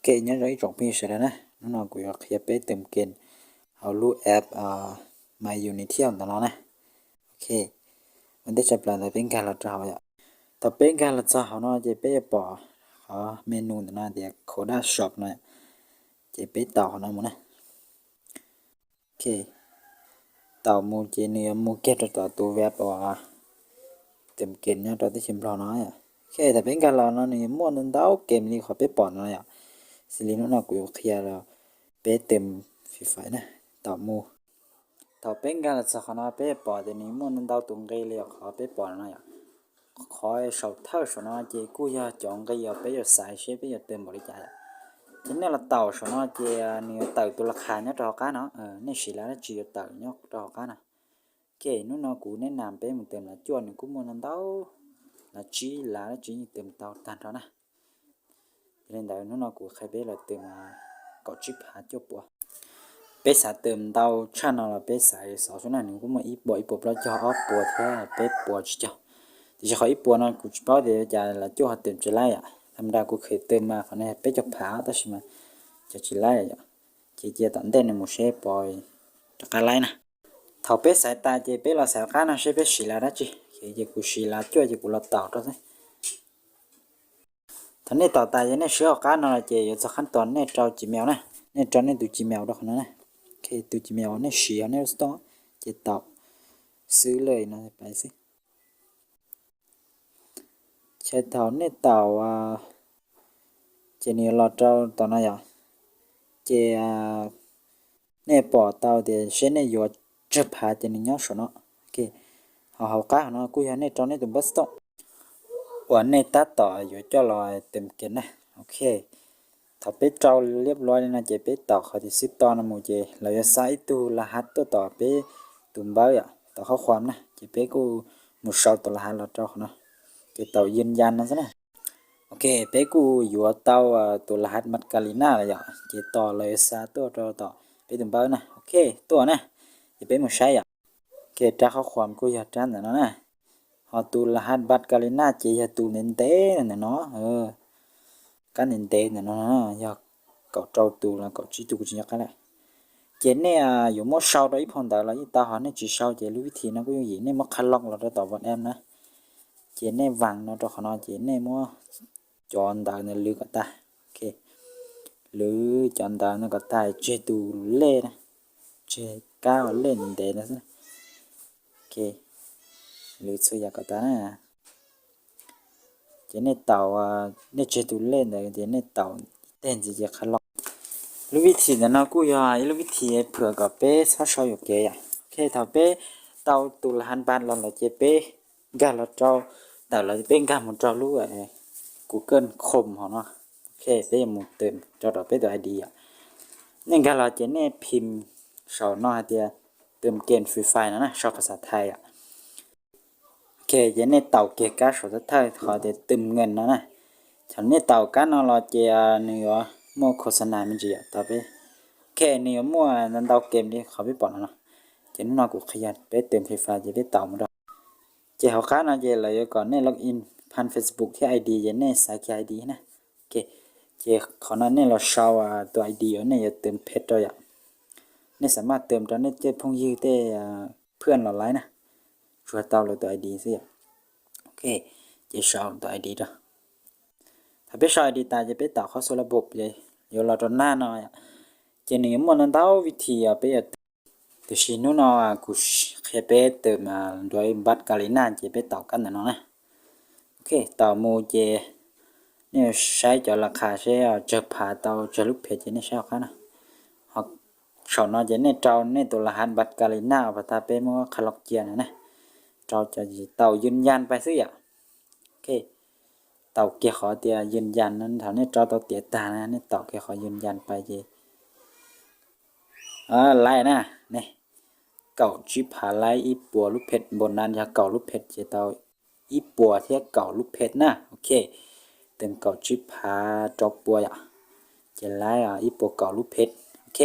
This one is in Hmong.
Ok, nyob zoo ib tsoom phooj ywg sawv daws na, hnub no kuv yuav qhia peb tus game hauv lub app My Unity ntawm no na. Ok, ua ntej tshaj plaws ntawd peb nkag los rau hauv yom. Thaum peb nkag los txog hauv no ces peb yuav pom qhov menu ntawm no tias Coda Shop no, ces peb taus qhov no mus na. Ok, taus mus ces nws yuav mus kiag rau tom tus web uas tus game nyob rau teb chaws Nplog no. Ok, thaum peb nkag los no nws yuav muaj ntau ntau game li qhov peb pom no yom. Xws li hnub no kuv yuav qhia los peb tus Free Fire na, taus mus. Thaum peb nkag los txog qhov no peb yuav pom tias nws muaj ntau ntau tus nqi li qhov peb pom no yom. Qhov saum thawj saum no ces kuj yog cov nqi uas peb yuav xaiv seb peb yuav tus npaum li cas yom. Ces nej los taus saum no ces nws yuav tawm tus las khas nyob rau hauv qab no, nej siv las dab tsi yuav tawm nyob rau hauv qab no. Ok, hnub no kuv neb nam peb mus tus las cuaj nws kuj muaj ntau ntau, las tsib las dab tsi yeej tus tau tag nrho na. Yog li ntawd hnub no kuv qhia peb los tus kaum tsib phav cuaj puas. Peb xav tus ntau tshaj no los peb xaiv xov xwb na, nws kuj muaj ib puas, ib puas plaub caug, ob puas thiab peb puas tsib caug. Tiam sis qhov ib puas no kuv tsis paub tias cas las cuaj ho tus tsis laib yom. Tham da kuv khwv tus mas qhov no peb caug phav tab sis mas cov tsis laib yom. Ces cia tom ntej nws mus seb puas rov qab laib na. Thaum peb xaiv tas ces peb los xaiv qab no seb peb siv las dab tsi. Ces kuv siv las cuaj ces kuv los taus rau xwb. Thaum nej taus tas ces nej swb hauv qab no ces yuav txog qhab tos nej rau Gmail na. Nej rau nej tus Gmail rau qhov no na. Ok, tus Gmail uas nej siv hauv nej lub stock ces taus xwb li no pais xwb. Ces thaum nej taus ces nws yuav los rau tom no yom. Ces nej pom tau tias seb nej yuav tsawg phav ces nws nyob saum no. Ok, ho hauv qab hauv no kuj yog nej rau nej tus npawb xov tooj uas nej tab tom yuav coj los tus game na. Ok, thaum peb rau liab luav li no ces peb taus qhov tias xib to no mus ces lawv yuav xa ib tug las hav tuaj tom peb tus npawb yom, tom qhob khuam na, ces peb kuj mus sau tus las hav los rau qhov no, ces taus yws yas no xwb na. Ok, peb kuj yuav tau tus las hav Macarena lawm yom, ces tos lawv yuav xa tuaj rau tom peb tus npawb na. Ok, tuaj na, ces peb mus saib yom. Ok, rab qhob khuam kuj yog rab ntawm no na. Ho tus las hav Macarena ces yog tus ntev ntev ntawm no, kab ntev ntev ntawm no yog kaum rau tus los kaum tsib tus kuv tsis nco qab lawm. Ces nej yuav muab sau rau ib phau ntawv los yeej tau, ho nej tsis sau ces lub vib thim no kuj yooj yim, nej muab qha loj los rau tom WhatsApp na. Ces nej vas no rau qhov no ces nej muab cov ntawv ntawd lwv kom tag. Lwv cov ntawv no kom tag, tseg tus lej na, tseg kab uas lej ntev ntev no xwb. Lwv txhua yam kom tag na. Ces nej taus, nej tseg tus lej ntawd ces nej taus ib teg ntxiv ces qha loj. Lub vib thim ntawm no kuj yog ib lub vib thim phwm kom peb txhob sau yuam kev yom. Ok, thaum peb tau tus las hav npas los lawm ces peb nkag los rau, tawm los peb nkag mus rau lub Google Chrome hauv no. Ok, peb yuav mus tus rau rau peb tus ID yom. Nej nkag los ces nej phim saum no hais tias tus game Free Fire no na, sau phas xas thaib yom. Ok, ces nej taus kiag kab saum thawj thawj qhov tias tus game no na. Thaum nej taus kab no los ces nws yuav muaj khos xas nas me ntsis yom, tau peb. Ok, nws yuaj muaj ntau ntau game li qhov peb pom no no. Ces hnub no kuv qhia peb tus Free Fire ces peb taus mus rau. Ces hauv qab no ces lawv yuav kom nej log in phan Facebook thiab ID ces nej xaiv kiag ID na. Ok, ces qhov no nej los sau tus ID uas nej yuav tus phet rau yom. Nej xam maj tus rau nej tej phooj ywg tej phwj los laib na, tsuas tau lawv tus ID xwb yom. Ok, ces sau tus ID rau. Thaum peb sau ID tas ces peb taus qhov xu la bub ces yuav los rau naj no yom. Ces nws yuav muaj ntau ntau vib thim os peb yuav tus. Tiam sis hnub no kuv qhia peb tus mas nruav npab kas li naj ces peb taus kab ntawm no na. Ok, taus mus ces nej saib cov las khas seb tsawg phav tau tsawg lub phem ces nej saib hauv qab no. Ho saum no ces nej rau nej tus las hav npab kas li naj uas pas tag peb muab qha loj cia no na. Rau cov tsis taus yws yas pais xwb yom. Ok, taus kiag qhov tias yws yas no, thaum nej rau tau tiav tag na nej taus kiag qhov yws yas pais ces laib na, ne, kaum tsib phav laib ib puas lub phet, npaum na yog kaum lub phet ces tau ib puas thiab kaum lub phet na. Ok, tus kaum tsib phav rau puas yom, ces laib ib puas kaum lub phet. Ok,